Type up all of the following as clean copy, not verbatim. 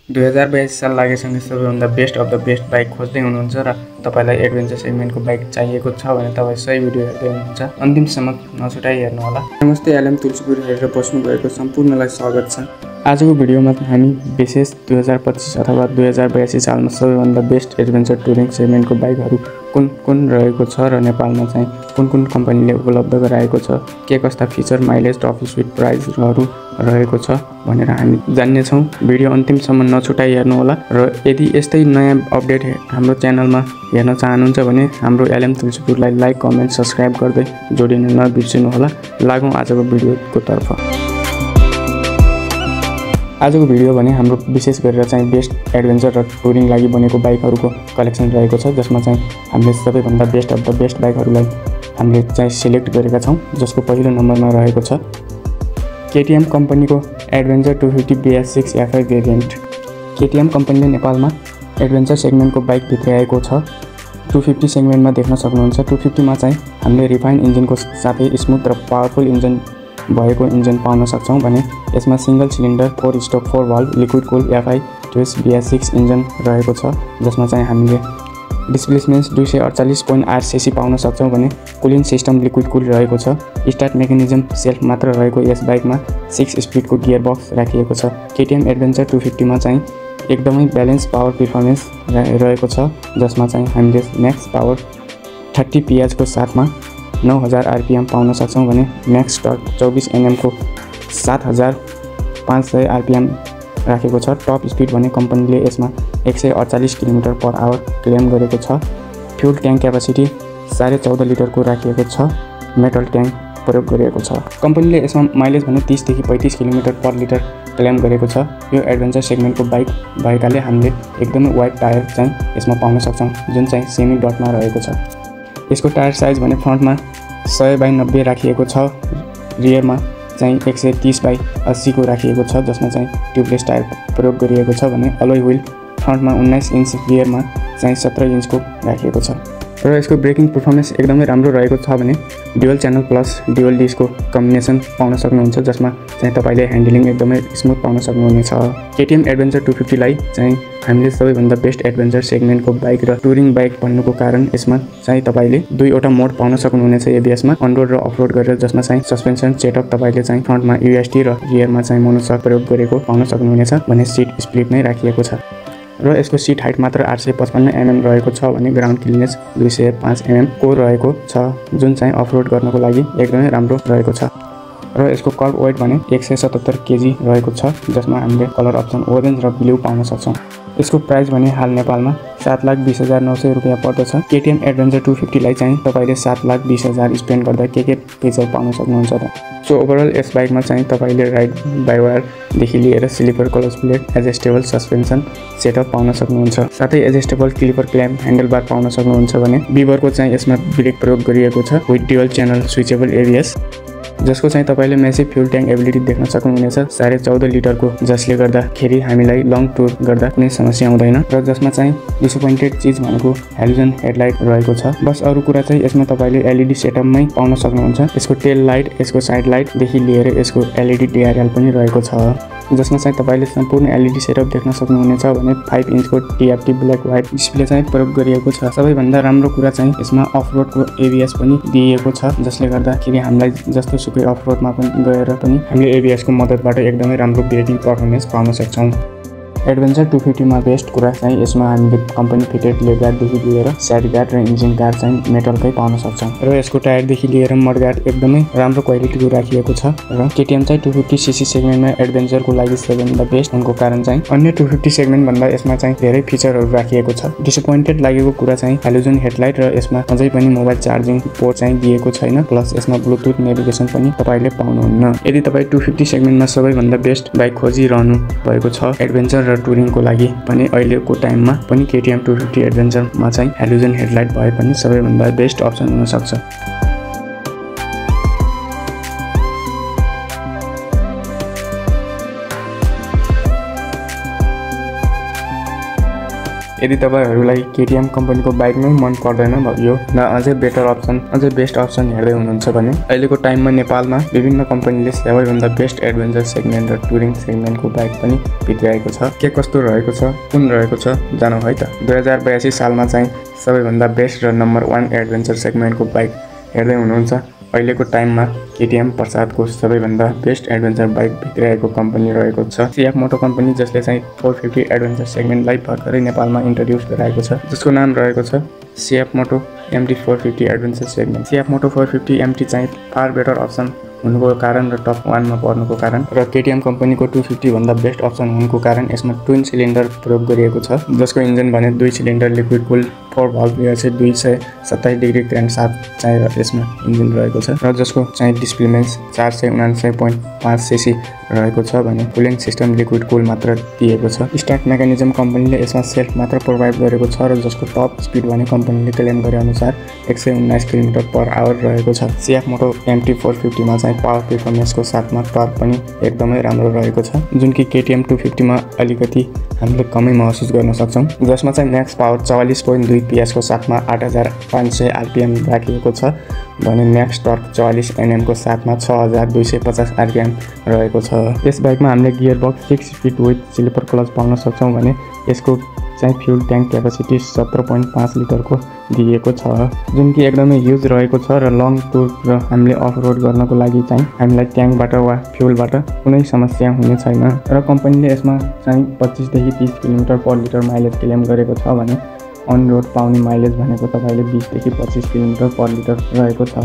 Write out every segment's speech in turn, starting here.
2082 साल लागेसँगै सबैभन्दा best of the best bike खोज्दै हुनुहुन्छ र तपाईलाई एडभेन्चर सेगमेन्टको बाइक चाहिएको छ भने तपाईँ सही भिडियो हेर्दै हुनुहुन्छ। अन्तिमसम्म नछुटाई हेर्नु होला। नमस्ते, एलएम तुलसीपुर हेरेर बस्नुभएको सम्पूर्णलाई स्वागत छ। आजको भिडियोमा हामी विशेष 2025 अथवा 2082 सालमा सबैभन्दा बेस्ट एडभेन्चर टुरिङ सेगमेन्टको बाइकहरू कुन रहेको छ र नेपालमा चाहिँ कुन कम्पनीले उपलब्ध गराएको छ, के कस्ता फिचर, माइलेज, टप स्पिड, प्राइसहरू रहेको छ भनेर हामी जान्नेछौँ। भिडियो अन्तिमसम्म नछुटाई हेर्नु होला र यदि यस्तै नयाँ अपडेट हाम्रो च्यानलमा हेर्न चाहनुहुन्छ भने हाम्रो एलएम तुलसीपुरलाई लाइक, कमेन्ट, सब्सक्राइब गर्दै जोडिन नबिर्सिनु होला। लागौँ आजको भिडियोको तर्फ। आजको भिडियो भने हाम्रो विशेष गरेर चाहिँ बेस्ट एडभेन्चर र टुरिङ लागि बनेको बाइकहरूको कलेक्सन रहेको छ, जसमा चाहिँ हामीले सबैभन्दा बेस्ट अफ द बेस्ट बाइकहरूलाई हामीले चाहिँ सिलेक्ट गरेका छौँ, जसको पहिलो नम्बरमा रहेको छ केटीएम कम्पनीको adventure 250 BS6 FI variant. KTM कम्पनीले नेपालमा एडभेन्चर सेगमेन्टको बाइक भित्राएको छ। 250 सेगमेन्टमा देख्न सक्नुहुन्छ। 250 मा चाहिँ हामीले रिफाइन इन्जिनको साथै स्मुथ र पावरफुल इन्जिन भएको इन्जिन पाउन सक्छौँ भने यसमा सिंगल सिलिन्डर 4 स्ट्रोक 4 वाल्भ लिक्विड कुल FI BS6 इन्जिन रहेको छ, जसमा चाहिँ हामीले डिस्प्लेसमेन्ट 248.8 cc पाउन सक्छौँ भने कुलिङ सिस्टम लिक्विड कुल रहेको छ। स्टार्ट मेकानिजम सेल्फ मात्र रहेको यस बाइकमा 6 स्पिडको गियर बक्स राखिएको छ। केटीएम एडभेन्चर 250 मा चाहिँ एकदमै ब्यालेन्स पावर पर्फर्मेन्स रहेको छ, जसमा चाहिँ हामीले म्याक्स पावर 30 PH को साथमा 9000 RPM पाउन सक्छौँ भने म्याक्स टर्क 24 Nm को 7500 RPM राखेको छ। टप स्पिड भने कम्पनीले यसमा 148 km/h क्लेम गरेको छ। फ्युल ट्याङ्क क्यापासिटी 14.5 लिटरको राखिएको छ। मेटल ट्याङ्क प्रयोग गरिएको छ। कम्पनीले यसमा माइलेज भने 30 देखि 35 km/लिटर क्लेम गरेको छ। यो एडभेन्चर सेगमेन्टको बाइक भएकाले हामीले एकदमै वाइड टायर चाहिँ यसमा पाउन सक्छौँ, जुन चाहिँ सेमी डटमा रहेको छ। यसको टायर साइज भने फ्रन्टमा 100/90 राखिएको छ, रियरमा चाहिँ 130/80 को राखिएको छ, जसमा चाहिँ ट्युबलेस टायर प्रयोग गरिएको छ भने अलोइ व्हिल फ्रन्टमा 19 इन्च, रियरमा चाहिँ 17 इन्चको राखिएको छ। र यसको ब्रेकिङ पर्फर्मेन्स एकदमै राम्रो रहेको छ भने ड्युअल च्यानल प्लस ड्युअल डिस्कको कम्बिनेसन पाउन सक्नुहुन्छ, जसमा चाहिँ तपाईले ह्यान्डलिङ एकदमै स्मुथ पाउन सक्नुहुनेछ। केटीएम एडभेन्चर 250 लाई चाहिँ हामीले सबैभन्दा बेस्ट एडभेन्चर सेगमेन्टको बाइक र टुरिङ बाइक भन्नुको कारण यसमा चाहिँ तपाईले दुईवटा मोड पाउन सक्नुहुनेछ एबीएसमा, अनरोड र अफरोड गरेर, जसमा चाहिँ सस्पेन्सन सेटअप तपाईले चाहिँ फ्रन्टमा UST र रियरमा चाहिँ मोनोसक प्रयोग गरेको पाउन सक्नुहुनेछ भने सिट स्प्लिट नै राखिएको छ। र यसको सिट हाइट मात्र 855 mm रहेको छ भने ग्राउन्ड क्लियरेन्स 205 mm को रहेको छ, जुन चाहिँ अफरोड गर्नको लागि एकदमै राम्रो रहेको छ। र यसको कर्ब वेट भने 177 kg रहेको छ, जसमा हामीले कलर अप्सन ओरेन्ज र ब्लू पाउन सक्छौँ। यसको प्राइस भने हाल नेपालमा 7,20,900 रुपियाँ पर्दछ। केटीएम एडभेन्चर 250 लाई चाहिँ तपाईले 7,20,000 स्पेन्ड गर्दा के फिचर पाउन सक्नुहुन्छ त। सो ओभरअल यस बाइकमा चाहिँ तपाईले राइड बाई वायरदेखि लिएर slipper clutch plate, adjustable suspension setup पाउन सक्नुहुन्छ, साथै एडजस्टेबल क्लिपर क्ल्याम्प ह्यान्डलबार पाउन सक्नुहुन्छ भने बिबरको चाहिँ यसमा ब्रेक प्रयोग गरिएको छ with dual channel switchable ABS, जसको चाहिँ तपाईले म्यासिभ फ्युल ट्याङ्क एबिलिटी देख्न सक्नुहुनेछ 14.5 लिटरको, जसले गर्दाखेरि हामीलाई लङ टुर गर्दा कुनै समस्या हुँदैन। र जसमा चाहिँ डिसपोइन्टेड चिज भनेको हेलोजन हेडलाइट रहेको छ। बस अरू कुरा चाहिँ यसमा तपाईले LED सेटअपमै पाउन सक्नुहुन्छ। यसको टेल लाइट, यसको साइड लाइटदेखि लिएर यसको LED DRL पनि रहेको छ, जसमा चाहिँ तपाईले सम्पूर्ण LED सेटअप देख्न सक्नुहुनेछ भने 5 इन्चको TFT ब्ल्याक व्हाइट डिस्प्ले चाहिँ प्रयोग गरिएको छ। सबैभन्दा राम्रो कुरा चाहिँ यसमा अफरोडको ABS पनि दिइएको छ, जसले गर्दाखेरि हामीलाई जस्तो सुकै अफरोडमा पनि गएर पनि हामीले ABS को मद्दतबाट एकदमै राम्रो ब्रेकिङ पर्फर्मेन्स पाउन सक्छौँ। एडभेन्चर 250 मा बेस्ट कुरा चाहिँ यसमा हामीले कम्पनी फिटेड लेग गार्डदेखि लिएर साइड गार्ड र इन्जिन गार्ड चाहिँ मेटलकै पाउन सक्छौँ। र यसको टायरदेखि लिएर मड गार्ड एकदमै राम्रो क्वालिटीको राखिएको छ। र केटीएम चाहिँ 250 cc सेगमेन्टमा एडभेन्चरको लागि सबैभन्दा बेस्ट हुनुको कारण चाहिँ अन्य 250 सेगमेन्टभन्दा यसमा चाहिँ धेरै फिचरहरू राखिएको छ। डिसपोइन्टेड लागेको कुरा चाहिँ हेलोजन हेडलाइट र यसमा अझै पनि मोबाइल चार्जिङ पोर्ट चाहिँ दिएको छैन, प्लस यसमा ब्लुटुथ नेभिगेसन पनि तपाईले पाउनुहुन्न। यदि तपाईँ 250 सेगमेन्टमा सबैभन्दा बेस्ट बाइक खोजिरहनु भएको छ एडभेन्चर र टुरिङको लागि भने अहिलेको टाइममा पनि केटीएम 250 एडभेन्चरमा चाहिँ हेलोजन हेडलाइट भए पनि सबैभन्दा बेस्ट अप्सन हुन सक्छ। यदि तपाईहरुलाई केटीएम कम्पनीको बाइक नै मन पर्दैन भयो न अझै बेटर अप्सन अझै बेस्ट अप्सन हेर्दै हुनुहुन्छ भने अहिलेको टाइममा नेपालमा विभिन्न कम्पनीले सबैभन्दा बेस्ट एडभेन्चर सेगमेन्ट र टुरिङ सेगमेन्टको बाइक पनि भित्राएको छ। के कस्तो रहेको छ, कुन रहेको छ जानौ है त। 2082 सालमा चाहिँ सबैभन्दा बेस्ट र नम्बर 1 एडभेन्चर सेगमेन्टको बाइक हेर्दै हुनुहुन्छ। अहिलेको टाइममा केटीएम प्रसादको सबैभन्दा बेस्ट एडभेन्चर बाइक भित्राएको कम्पनी रहेको छ सिएफ मोटो कम्पनी, जसले चाहिँ 450 एडभेन्चर सेगमेन्टलाई भर्खरै नेपालमा इन्ट्रोड्युस गराएको छ, जसको नाम रहेको छ सिएफ मोटो MT 450 एडभेन्चर सेगमेन्ट। सिएफ मोटो 450 MT चाहिँ फार बेटर अप्सन हुनुको कारण र टप 1 मा पर्नुको कारण र केटीएम कम्पनीको 250 भन्दा बेस्ट अप्सन हुनुको कारण यसमा ट्विन सिलिन्डर प्रयोग गरिएको छ, जसको इन्जिन भने 2 सिलिन्डर लिक्विड कुल 4 भाल्भ एयर चाहिँ 227 डिग्री क्र्याङ्कशाफ्ट चाहिँ यसमा इन्जिन रहेको छ र जसको चाहिँ डिस्प्लेमेन्स 479.5 सीसी रहेको छ भने कुलिङ सिस्टम लिक्विड कुल मात्र दिएको छ। स्टार्ट मेकानिजम कम्पनीले यसमा सेल्फ मात्र प्रोभाइड गरेको छ र जसको टप स्पिड भने कम्पनीले क्लेम गरे अनुसार 119 किलोमिटर/आवर रहेको छ। सिएफ मोटो MT 450 मा चाहिँ पावर परफर्मेन्सको साथमा टर्क पनि एकदमै राम्रो रहेको छ, जुन कि केटीएम 250 मा अलिकति हामीले कमै महसुस गर्न सक्छौं, जसमा चाहिँ म्याक्स पावर 44.2 PS को साथमा 8500 RPM राखिएको छ भने म्याक्स टर्क 44 Nm को साथमा 6250 RPM रहेको छ। यस बाइकमा हामीले gearbox 6 speed with slipper clutch पाउन सक्छौं भने यसको चाहिँ फ्युल ट्याङ्क क्यापेसिटी 17.5 लिटरको दिएको छ, जुन कि एकदमै ह्युज रहेको छ र लङ टुर र हामीले अफ रोड गर्नको लागि चाहिँ हामीलाई ट्याङ्कबाट वा फ्युलबाट कुनै समस्या हुने छैन र कम्पनीले यसमा चाहिँ 25 देखि 30 किलोमिटर/लिटर माइलेज क्लेम गरेको छ भने अन रोड पाउने माइलेज भनेको तपाईले 20 देखि 25 किलोमिटर/लिटर रहेको छ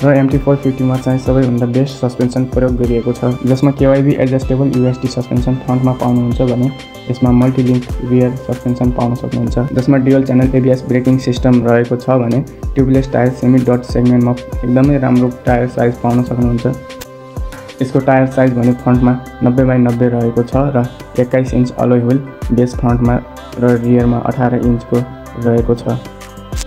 र MT 450 मा चाहिँ सबैभन्दा बेस्ट सस्पेन्सन प्रयोग गरिएको छ, जसमा KYB एडजस्टेबल USD सस्पेन्सन फ्रन्टमा पाउनुहुन्छ भने यसमा मल्टिलिङ्क रियर सस्पेन्सन पाउन सक्नुहुन्छ, जसमा dual channel ABS breaking system रहेको छ भने ट्युबलेस टायर सेमी डट सेगमेन्टमा एकदमै राम्रो टायर साइज पाउन सक्नुहुन्छ। यसको टायर साइज भने फ्रन्टमा 90/90 रहेको छ र 21 इन्च अलोइ व्हील बेस फ्रन्टमा र रियरमा 18 इन्चको रहेको छ।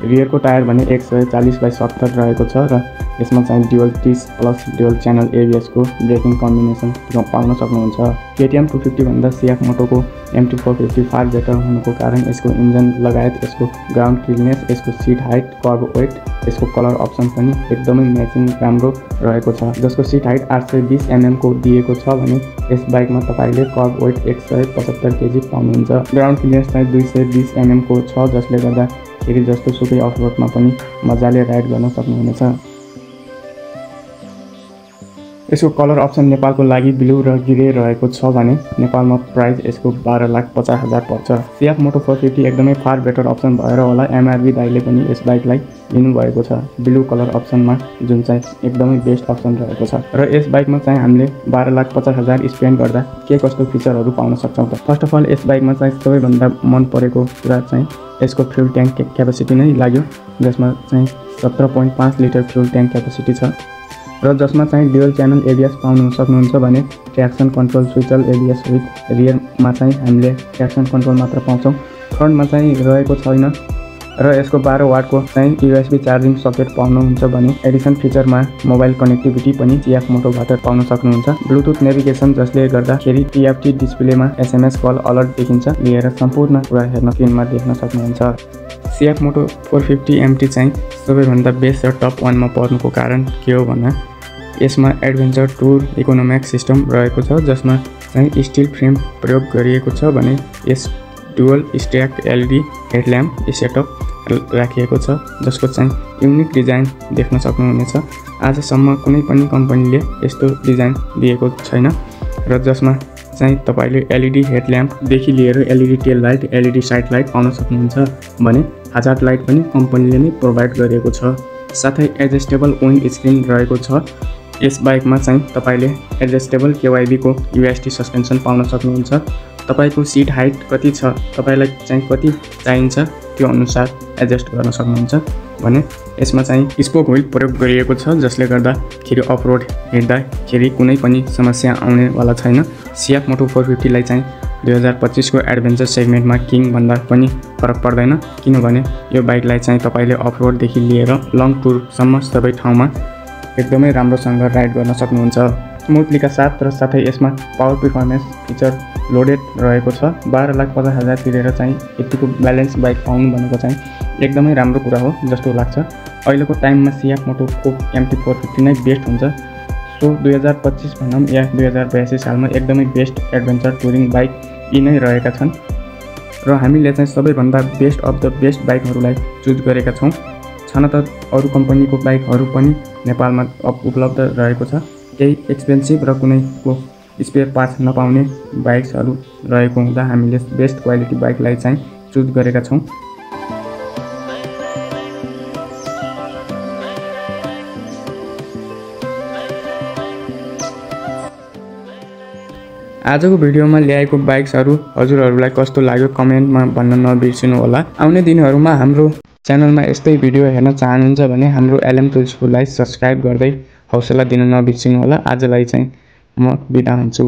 रियरको टायर भने 140/70 रहेको छ र यसमा चाहिँ dual 30 plus dual channel ABS को ब्रेकिङ कम्बिनेसन पाउन सक्नुहुन्छ। केटीएम 250 भन्दा सिएफ मोटोको MT 450 फार बेटर हुनुको कारण यसको इन्जिन लगायत यसको ग्राउन्ड क्लियरनेस, यसको सिट हाइट, कर्ब वेट, यसको कलर अप्सन पनि एकदमै म्याचिङ राम्रो रहेको छ, जसको सिट हाइट 820 mm को दिएको छ भने यस बाइकमा तपाईले कर्ब वेट 175 kg पाउनुहुन्छ। ग्राउन्ड क्लियरनेस चाहिँ 220 mm को छ, जसले गर्दा फेरि जस्तो सुकै अफ रोडमा पनि मजाले राइड गर्न सक्नुहुनेछ। यसको कलर अप्सन नेपालको लागि ब्लू र ग्रे रहेको छ भने नेपालमा प्राइस यसको 12,50,000 पर्छ। सिएफ मोटो 450 एकदमै फार बेटर अप्सन भएर होला MRB दाइले पनि यस बाइकलाई लिनुभएको छ ब्लू कलर अप्सनमा, जुन चाहिँ एकदमै बेस्ट अप्सन रहेको छ र यस बाइकमा चाहिँ हामीले 12,50,000 स्पेन्ड गर्दा के कस्तो फिचरहरू पाउन सक्छौं त। फर्स्ट अफ अल यस बाइकमा चाहिँ सबैभन्दा मन परेको कुरा चाहिँ यसको फ्युल ट्याङ्क क्यापेसिटी नै लाग्यो, जसमा चाहिँ 17.5 लिटर फ्युल ट्याङ्क क्यापेसिटी छ र जसमा चाहिँ डुअल च्यानल ABS पाउन सक्नुहुन्छ भने ट्र्याक्सन कन्ट्रोल स्विचल ABS विथ रियरमा चाहिँ हामीले ट्र्याक्सन कन्ट्रोल मात्र पाउँछौं, फ्रन्टमा चाहिँ रहेको छैन र यसको 12 वाटको चाहिँ USB चार्जिङ सकेट पाउनुहुन्छ भने एडिसन फिचरमा मोबाइल कनेक्टिभिटी पनि सिएफ मोटोबाट पाउन सक्नुहुन्छ। ब्लुटुथ नेभिगेसन जसले गर्दाखेरि TFT डिस्प्लेमा SMS कल अलर्ट देखिन्छ लिएर सम्पूर्ण कुरा हेर्न स्क्रिनमा देख्न सक्नुहुन्छ। सिएफ मोटो 450 MT चाहिँ सबैभन्दा बेस्ट र टप 1 मा पर्नुको कारण के हो भन्दा यसमा एडभेन्चर टुर इकोनोमिक सिस्टम रहेको छ, जसमा चाहिँ स्टिल फ्रेम प्रयोग गरिएको छ भने यस डुअल स्ट्याक LED हेडल्याम्प सेटअप राखिएको छ, जसको चाहिँ युनिक डिजाइन देख्न सक्नुहुनेछ। आजसम्म कुनै पनि कम्पनीले यस्तो डिजाइन दिएको छैन र जसमा चाहिँ तपाईले LED हेडल्याम्पदेखि लिएर LED tail light, LED side light पाउन सक्नुहुन्छ भने हजार्ड लाइट पनि कम्पनीले नै प्रोभाइड गरेको छ। साथै एडजस्टेबल विन्ड स्क्रिन रहेको छ। यस बाइकमा चाहिँ तपाईले एडजस्टेबल KYB को USD सस्पेन्सन पाउन सक्नुहुन्छ। तपाईको सिट हाइट कति छ, तपाईलाई चाहिँ कति चाहिन्छ त्यो अनुसार एडजस्ट गर्न सक्नुहुन्छ भने यसमा चाहिँ स्पोक व्हील प्रयोग गरिएको छ, जसले गर्दा खेरि अफ रोड हिँड्दाखेरि कुनै पनि समस्या आउने वाला छैन। सिएफ मोटो 450 लाई चाहिँ 2025 को एडभेन्चर सेगमेन्टमा किङ भन्दा पनि फरक पर्दैन, किनभने यो बाइकलाई चाहिँ तपाईले अफ रोड देखि लिएर लङ टुरसम्म सबै ठाउँमा एकदमै राम्रोसँग राइड गर्न सक्नुहुन्छ। स्मुथलीका साथ र साथै यसमा पावर परफर्मेन्स फिचर लोडेड रहेको छ। 12,50,000 तिरेर चाहिँ यतिको ब्यालेन्स बाइक पाउनु भनेको चाहिँ एकदमै राम्रो कुरा हो जस्तो लाग्छ। अहिलेको टाइममा सियाफ मोटोको MT450 नै बेस्ट हुन्छ। सो 2025 भनौँ या 2082 सालमा एकदमै बेस्ट एडभेन्चर टुरिङ बाइक यी नै रहेका छन् र हामीले चाहिँ सबैभन्दा बेस्ट अफ द बेस्ट बाइकहरूलाई चुज गरेका छौँ। छन त अरू कम्पनीको बाइकहरू पनि नेपालमा उपलब्ध रहेको छ। केही एक्सपेन्सिभ र कुनैको स्पेयर पार्ट्स नपाउने बाइक्सहरू रहेको हुँदा हामीले बेस्ट क्वालिटी बाइकलाई चाहिँ चुज गरेका छौँ। आजको भिडियोमा ल्याएको बाइक्सहरू हजुरहरूलाई कस्तो लाग्यो कमेन्टमा भन्न नबिर्सिनु होला। आउने दिनहरूमा हाम्रो च्यानलमा यस्तै भिडियो हेर्न चाहनुहुन्छ भने हाम्रो LM टुल्सफुललाई सब्सक्राइब गर्दै हौसला दिन नबिर्सिनु होला। आजलाई चाहिँ म बिदा हुन्छु।